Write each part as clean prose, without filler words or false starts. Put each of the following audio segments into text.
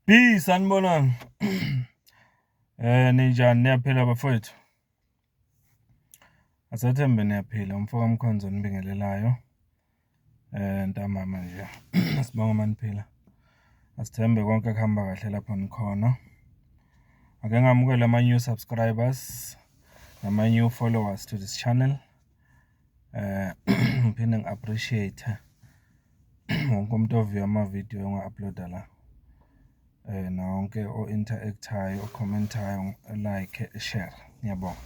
B, sanibonani. Ninjani, niyaphila bafowethu? Asethembe niyaphila, umfoka Mkhonza onibingelelayo ntambama nje. Asibonge uma niphila, asithembe konke kuhamba kahle lapho nikhona. Ake ngamukele ama-new subscribers, nama-new followers to this channel. Ngiphinde ngi-appreciate-e wonke umuntu oviwa amavidiyo engiwa-upload-a la. Nawo wonke o-interact-ayo, okhomentayo, e-like-e, eshera. Ngiyabonga.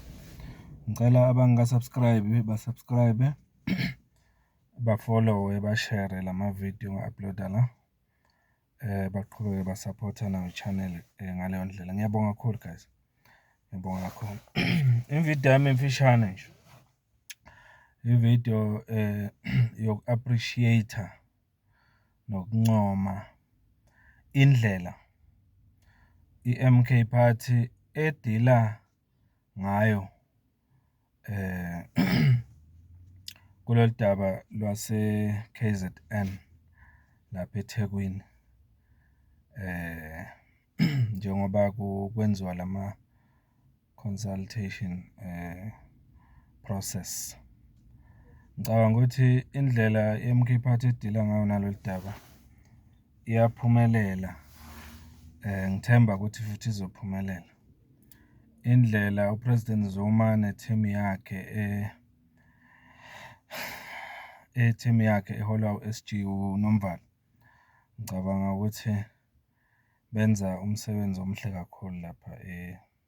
Ngicela abangaka-subscribe-i ba-subscribe-e, bafolowe, bashere lamavidiyo engiwa-upload-a la. Baqhubeke basaphothe nayo i-channel ngaleyo ndlela. Ngiyabonga kakhulu guys, ngiyabonga kakhulu. Ividiyo yami imfishane nje, ividiyo yoku-appreciate-a nokuncoma indlela i-M_K Party edila ngayo kulolu daba lwase-K_Z_N lapha eThekwini. Njengoba kwenziwa lama-consultation process. Ngicabanga ukuthi indlela i-M_K Party edila ngayo nalolu daba iyaphumelela, ngithemba ukuthi futhi izophumelela. Indlela u-President Zuma ne-team yakhe i-team yakhe eholwa u-S_G uNomvalo, ngicabanga ukuthi benza umsebenzi omuhle kakhulu lapha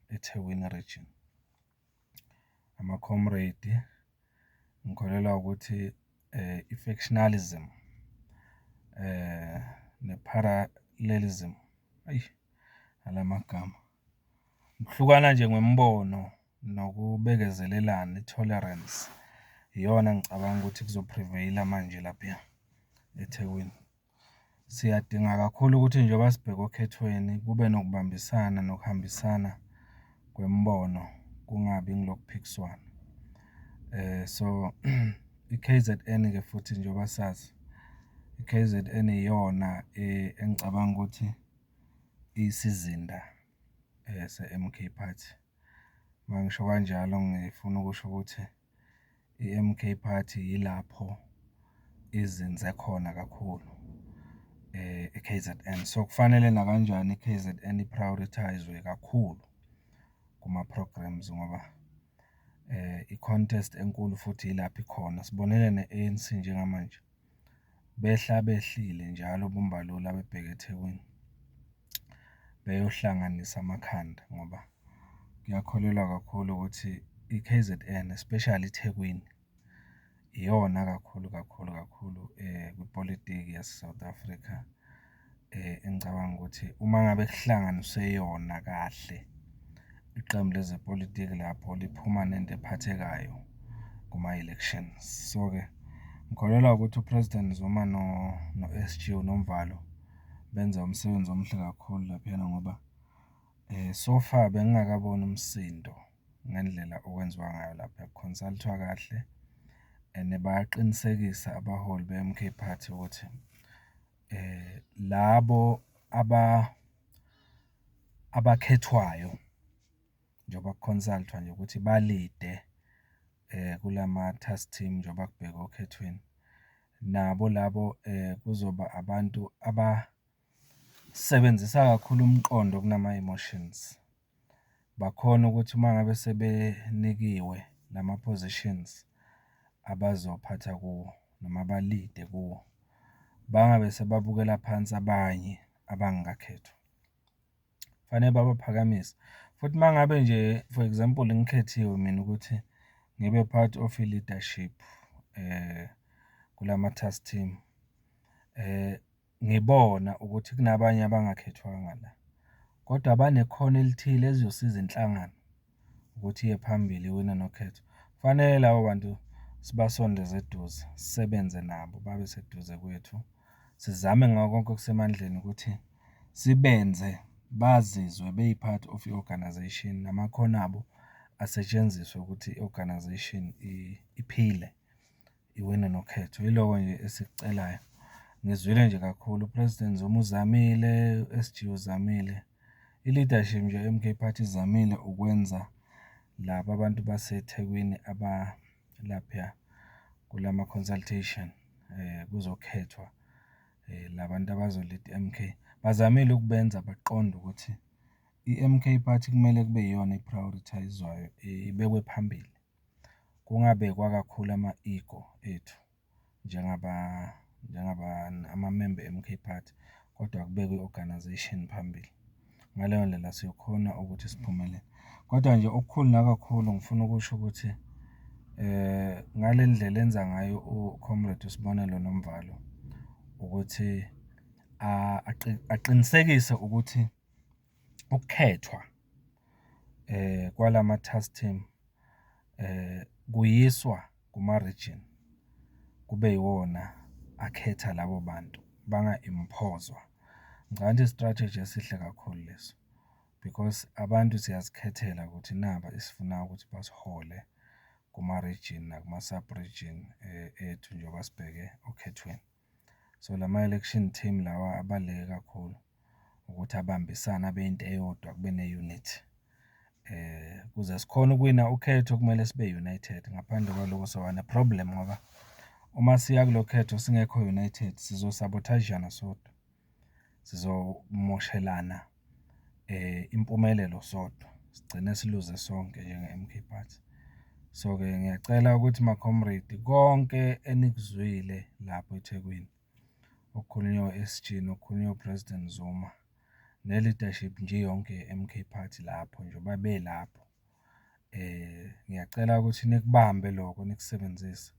eThekwini Region. Ama-comrade, ngikholelwa ukuthi i-factionalism ne-parallelism, eyi nala magama. Ukuhlukana nje ngemibono nokubekezelelana, i-tolerance, iyona engicabanga ukuthi kuzo-prevail-a manje laphiya eThekwini. Siyadinga kakhulu ukuthi njengoba sibheke okhethweni kube nokubambisana nokuhambisana kwemibono, kungabi ngulokuphikiswana. So, i-K_Z_N-ke futhi njengoba sazi, i-K_Z_N iyona engicabanga ukuthi iyisizinda se-M_K Party. Uma ngisho kanjalo ngifuna ukusho ukuthi i-M_K Party yilapho izinze khona kakhulu e-K_Z_N. So, kufanele nakanjani i-K_Z_N i-prioritise-we kakhulu kuma-programmes ngoba i-contest enkulu futhi yilapho ikhona. Sibonile ne-A_N_C njengamanje, behla behlile njalo boMbalula bebheke eThekwini, beyohlanganisa amakhanda ngoba kuyakholelwa kakhulu ukuthi i-K_Z_N, especially iThekwini, iyona kakhulu kakhulu kakhulu kwipolitiki yase-South Africa engicabanga ukuthi uma ngabe kuhlanganiswe yona kahle, iqembu lezepolitiki lapho liphuma nento ephathekayo kuma-elections. So-ke, ngikholelwa ukuthi u-President Zuma no-S_G uNomvalo, benza umsebenzi omuhle kakhulu laphiyana ngoba so far bengingakaboni umsindo ngendlela okwenziwa ngayo lapha, ku-consult-wa kahle and bayaqinisekisa abaholi be-M_K Party ukuthi labo abakhethwayo, njengoba ku-consult-wa nje ukuthi balide kulama-task team njengoba kubhekwe okhethweni. Nabo labo kuzoba abantu abasebenzisa kakhulu umqondo kunama-emotions. Bakhone ukuthi uma ngabe sebenikiwe lama-positions abazophatha kuwo noma balide kuwo, bangabe sebabukela phansi abanye abangakakhethwa. Kufanele babaphakamise, futhi uma ngabe nje for example, ngikhethiwe mina ukuthi ngibe part of i-leadership kulama-task team, ngibona ukuthi kunabanye abangakhethwanga la, kodwa abanekhono elithile elizosiza inhlangano ukuthi iye phambili iwine nokhetho. Kufanele labo bantu sibasondeze eduze, sisebenze nabo, babe seduze kwethu. Sizame ngako konke okusemandleni ukuthi sibenze bazizwe beyi-part of i-organisation, namakhono abo asetshenziswe ukuthi i-organisation iphile, iwine nokhetho. Yiloko nje esikucelayo. Ngizwile nje kakhulu, u-President Zuma uzamile, u-SG uzamile, i-leadership nje ye-MK Party izamile ukwenza laba bantu baseThekwini abalaphaya kulama-consultation kuzokhethwa la bantu abazolida i-MK. Bazamile ukubenza baqonde ukuthi i-MK Party kumele kube yiyona e-prioritise-wayo, ibekwe phambili. Kungabekwa kakhulu ama-ego ethu amamemba e-MK Party, kodwa kubekwe i-organisation phambili. Ngaleyo ndlela siyokhona ukuthi siphumelele. Kodwa nje okukhulu nakakhulu ngifuna ukusho ukuthi ngale ndlela enza ngayo u-comrade uSibonelo Nomvalo, ukuthi aqinisekise ukuthi ukukhethwa kwalama-task team kuyiswa kuma-region, kube yiwona akhetha labo bantu, banga-imphozwa. Ngicabanga ukuthi i-strategy esihle kakhulu leso, because abantu siyazikhethela ukuthi naba esifunayo ukuthi basihole kuma-region nakuma-sub-region ethu njengoba sibheke okhethweni. So, lama-election team lawa abaluleke kakhulu ukuthi abambisane abe yinto eyodwa kube ne-unity. Ukuze sikhone ukuwina ukhetho kumele sibe united, ngaphandle kwaloko soba ne-problem ngoba uma siya kulo khetho singekho united sizosabothajana sodwa, sizomoshelana impumelelo sodwa, sigcine siluze sonke njenge-MK Party. So-ke ngiyacela ukuthi ma-comrade konke enikuzwile lapho eThekwini, okukhulunywe u-SG nokukhulunywe u-President Zuma, ne-leadership nje iyonke ye-MK Party lapho njengoba belapho. Ngiyacela ukuthi nikubambe lokho, nikusebenzise,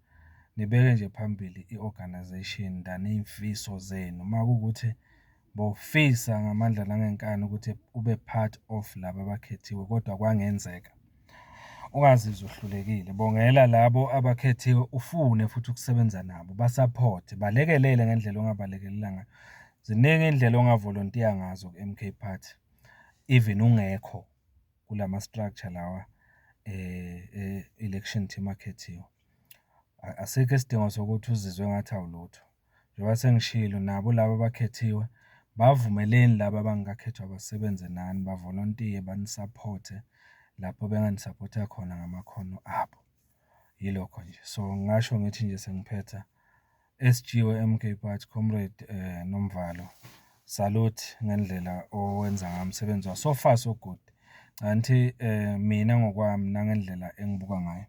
nibeke nje phambili i-organisation than iy'mfiso zenu. Uma kuwukuthi bowufisa ngamandla nangenkani ukuthi ube part of laba abakhethiwe kodwa kwangenzeka, ungazizwa uhlulekile, bongela labo abakhethiwe, ufune futhi ukusebenza nabo, basaphothe, balekelele ngendlela ongabalekelela ngayo. Ziningi iy'ndlela ongavolontiya ngazo ku-MK Party, even ungekho kulama-structure lawa e-election team akhethiwe. Asikho isidingo sokuthi uzizwe engathi awulutho. Njengoba sengishilo, nabo laba abakhethiwe, bavumeleni laba abangakakhethwa basebenze nani, bavolontiye, banisaphothe lapho benganisaphotha khona ngamakhono abo. Yilokho nje. So, ngingasho ngithi nje sengiphetha, SG we-MK Party, Comrade Nomvalo, salute ngendlela owenza ngayo umsebenzi. So far so good. Ngicabanga ukuthi mina ngokwami nangendlela engibuka ngayo,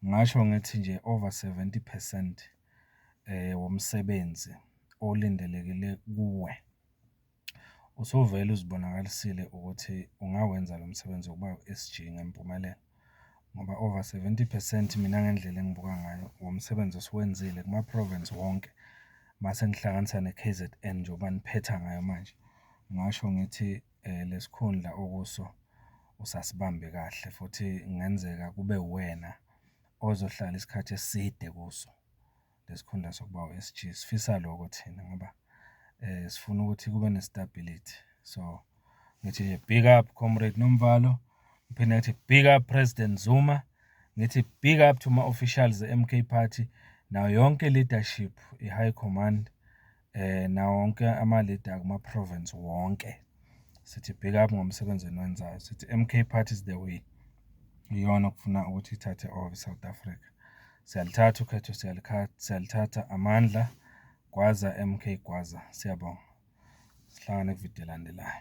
ngingasho ngithi nje over 70 percent womsebenzi olindelekile kuwe, usuvele uzibonakalisile ukuthi ungawenza lo msebenzi wokuba u-SG ngempumelelo. Ngoba over 70 percent mina ngendlela engibuka ngayo womsebenzi osuwenzile kuma-province wonke, mase ngihlanganisa ne-KZN njengoba niphetha ngayo manje, ngingasho ngithi le sikhundla okuso usasibambe kahle futhi kungenzeka kube uwena ozohlala isikhathi eside kuso le sikhundla sokuba u-SG. Sifisa lokho thina ngoba sifuna ukuthi kube ne-stability. So, ngithi nje big up comrade Nomvalo, ngiphinde ngithi big up President Zuma, ngithi big up to ma-officials e-MK Party, nayo yonke i-leadership, i-high command, nawo wonke ama-leader akuma-province wonke. Sithi big up ngomsebenzi eniwenzayo, sithi M_K Party is the way. Iyona okufuna ukuthi ithathe over i-South Africa. Siyalithatha ukhetho, siyalithatha amandla, gwaza M_K gwaza. Siyabonga, sihlangane kwividiyo elandelayo.